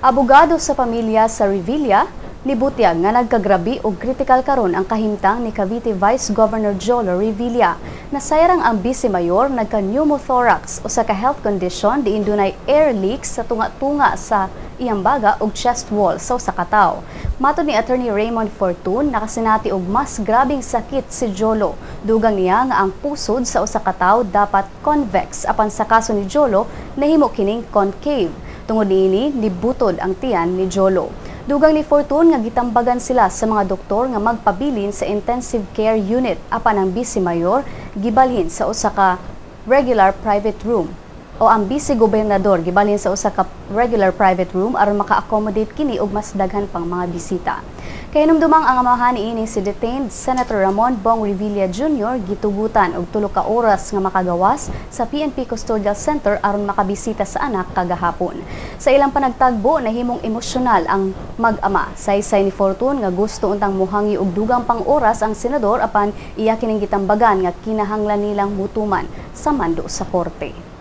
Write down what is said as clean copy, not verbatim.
Abogado sa pamilya sa Revilla nibutyag nga nagkagrabe og kritikal karon ang kahimtang ni Cavite Vice Governor Jolo Revilla. Nasayran ang Vice Mayor nagka-pneumothorax, usa ka health condition diin dunay air leaks sa tunga-tunga sa iyang baga ug chest wall sa usa ka tawo. Matod ni Attorney Raymond Fortun, nakasinati og mas grabeng sakit si Jolo. Dugang niya nga ang pusod sa usa ka tawo dapat convex, apan sa kaso ni Jolo nahimo kining concave. Tungod niini, nibutod ang tiyan ni Jolo. Dugang ni Fortun nga gitambagan sila sa mga doktor nga magpabilin sa intensive care unit, apan ang Vice Mayor gibalhin sa usa ka regular private room o ang Vice Gobernador gibalhin sa usa ka regular private room aron maka-accommodate kini og mas daghan pang mga bisita. Kahinumdumang ang amahan niini, si detained Senator Ramon Bong Revilla Jr., gitugutan og 3 ka oras nga makagawas sa PNP Custodial Center aron makabisita sa anak kagahapon. Sa ilang panagtagbo, nahimong emosyonal ang mag-ama. Saysay ni Fortun nga gusto untang muhangyo og dugang pang oras ang senador, apan iya kining gitambagan nga kinahanglan nilang mutuman sa mando sa korte.